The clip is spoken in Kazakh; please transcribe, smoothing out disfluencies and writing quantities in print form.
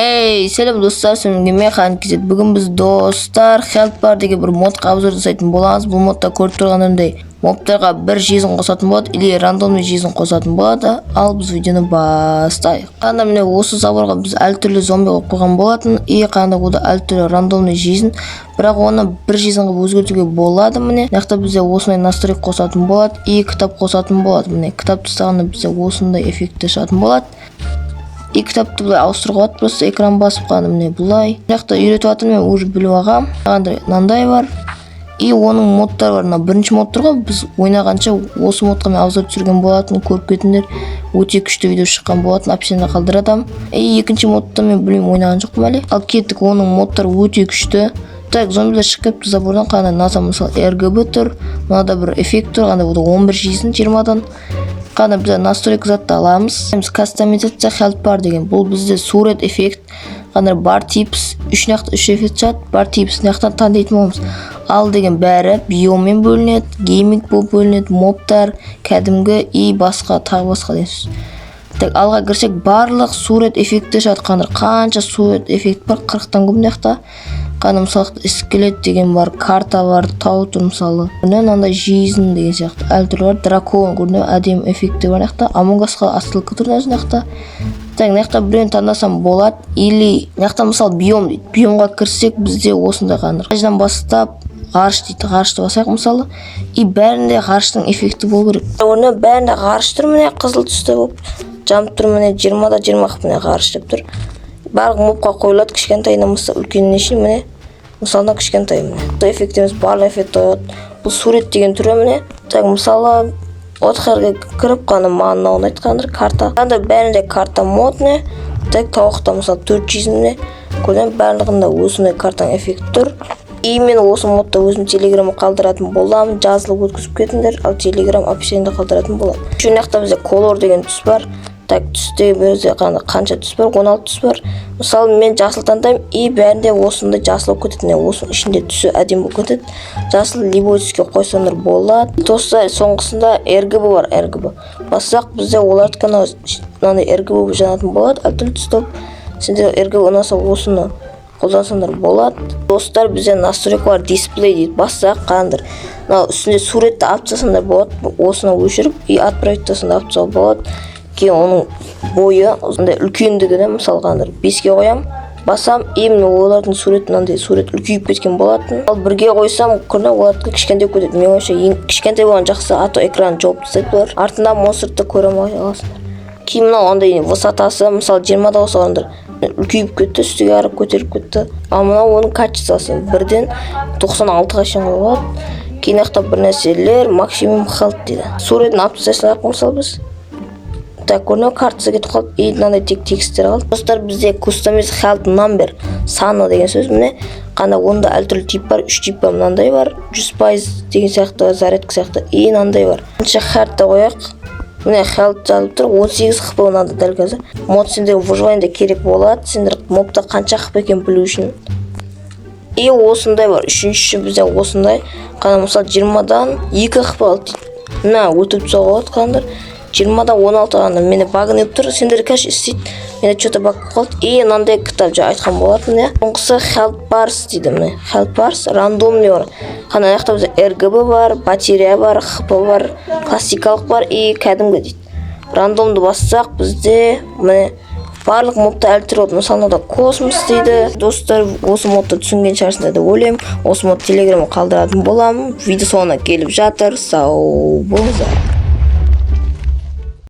Эй, сәлем, достар, сіздермен мен Хан KZ. Бүгін біз, достар, Health Bar деген бір модқа обзор жасайтын боламыз. Бұл модта көріп тұрғанымдай, мобтарға бір жизнь қосатын болады или рандомный жизнь қосатын болады. Ал біз видеоны бастайық. Қанда, міне, осы заборға біз әртүрлі зомби қойып қойған болатын и қанда, онда әртүрлі рандомный жизнь, бірақ оны бір жизнь қылып өзгертуге болады. Міне, мына жақта бізде осындай настройка қосатын болады и кітап қосатын болады. Міне, кітап тастағанда бізде осындай эффекттер шығатын болады. И кітапты былай ауыстыруға болады, просто экран басып қана. Міне, былай мына жақта үйретіп жатыр, мен уже біліп алғанмын. Қандай мынандай бар и оның модтары бар. Мына бірінші мод тұр ғой, біз ойнағанша осы модқа мен обзор түсірген болатын, көріп кетіңдер, өте күшті видео шыққан болатын, описание қалдыратамын. И екінші модты мен білмеймін, ойнаған жоқпын әлі. Ал кеттік, оның модтары өте күшті. Так, зомбилер шығып кетіпті забордан. Қандай мынада, мысалы, RGB тұр, мынада бір эффект тұр. Қандай, онда 11 жизнь 20-дан. Қана біз настройка затты аламыз. Біз кастомизация Health Bar деген, бұл бізде сурет эффект. Қандай bar types, үш нақты үш эффект шығады. Bar types мына жақтан таңдайтын боламыз. Ал деген бәрі биоммен бөлінеді, гейминг болып бөлінеді, мобтар, кәдімгі и басқа, тағы басқа деген сөз. Так, алға кірсек, барлық сурет эффекті шығады. Қандай, қанша сурет эффект бар, 40-тан көп мына жақта. Қана, мысалы, скелет деген бар, карта бар, тау тұр, мысалы, міне, мынандай жизнь деген сияқты әртүрлі бар. Дракон, көрдің бе, әдемі эффекті бар мына жақта. Амонг Асқа ссылка тұр мына жақта. Так, мына жақта біреуін таңдасам болады или мына жақта, мысалы, биом дейді. Биомға кірсек, бізде осындай қандай жерден бастап ғарыш дейді. Ғарышты басайық, мысалы, и бәрінде ғарыштың эффекті болу керек. Орнына бәрінде ғарыш тұр, міне, қызыл түсті болып жанып тұр. Міне, 20 да 20, міне, ғарыш деп тұр. Барлық мобқа қойылады, кішкентайынан бастап үлкеніне шейін. Міне, мысалы, мына кішкентай, міне, бұл эффект емес, барлық эффект қояды. Бұл сурет деген түрі, міне. Так, мысалы, отхерге кіріп қана маған мынау ұнайды. Қандай карта, қандай, бәрінде карта модный. Так, тауықта, мысалы, төрт жүзінде көрдім, барлығында осындай картаның эффекті тұр. И мен осы модты өзім телеграмға қалдыратын боламын, жазылып өткізіп кетіңдер. Ал телеграм описаниеде қалдыратын боламын. Еще мына жақта бізде color деген түс бар. Так, түсте бізде қандай, қанша түс бар? 16 түс бар. Мысалы, мен жасыл таңдаймын и бәрінде осындай жасыл болып кетеді. Міне, осының ішінде түсі әдемі болып кетеді жасыл. Любой түске қойсаңдар болады. Достар, соңғысында RGB бар. RGB бассақ, бізде олардікі анау мынандай RGB болып жанатын болады, әртүрлі түсті болып. Сендер RGB ұнаса, осыны қолдансаңдар болады. Достар, бізде настройка бар, дисплей дейді. Бассақ, қараңдар, мынау үстінде суретті алып тастасаңдар болады, осыны өшіріп и отправить тастасаңдар, алып тастауға болады. Кейін оның бойы осындай үлкендігі де, мысалы, қараңдар, 5-ке қоямын, басам, и міне, олардың суреті мынандай сурет үлкейіп кеткен болатын. Ал 1-ге қойсам, көрдің, олардікі кішкентай болып кетеді. Менің ойымша, ең кішкентай болған жақсы, а то экран жауып тастайды бұлар, артында монстрды көре алмай қаласыңдар. Кейін мынау андай высотасы, мысалы, 20-да болса, қараңдар, үлкейіп кетті, үстіге қарап көтеріліп кетті. Ал мынау оның качествосы 1-ден 96-ға шейін қоюға болады. Кейін жақта бір нәрселер, максимум health дейді, суретін алып тастай салайық, мысалы, біз. Так, көрдің, картасы кетіп қалды и мынандай тек тексттер қалды. Достар, бізде customize health number, саны деген сөз. Міне, қандай, онда әртүрлі тип бар, үш тип бар. Мынандай бар, 100% деген сияқты, зарядка сияқты, и мынандай бар. Бірінші health қояйық. Міне, health жазылып тұр, 18 хп ұнады дәл қазір. Мод сендерге выживаниеде керек болады, сендер мобта қанша хп екенін білу үшін. И осындай бар, үшіншісі бізде осындай. Қана, мысалы, 20-дан 2 хп алды дейді. Мына өтіп тастауға болады. Қараңдар, 20-дан 16 ғана. Менде багын тұр, сендер қазір істейді, менде че то баг болып қалды. И мынандай кітап жаңа айтқан болатын, иә. Соңғысы health bars дейді. Міне, health bars рандомный бар. Қана, ана жақта бізде RGB бар, батарея бар, хп бар, классикалық бар и кәдімгі дейді. Рандомды бассақ, бізде, міне, барлық модта әртүрлі болады. Мысалы, мынада космос дейді. Достар, осы модты түсінген шығарсыңдар деп ойлаймын. Осы мод телеграмға қалдыратын боламын. Видео соңына келіп жатыр. Сау болыңыздар.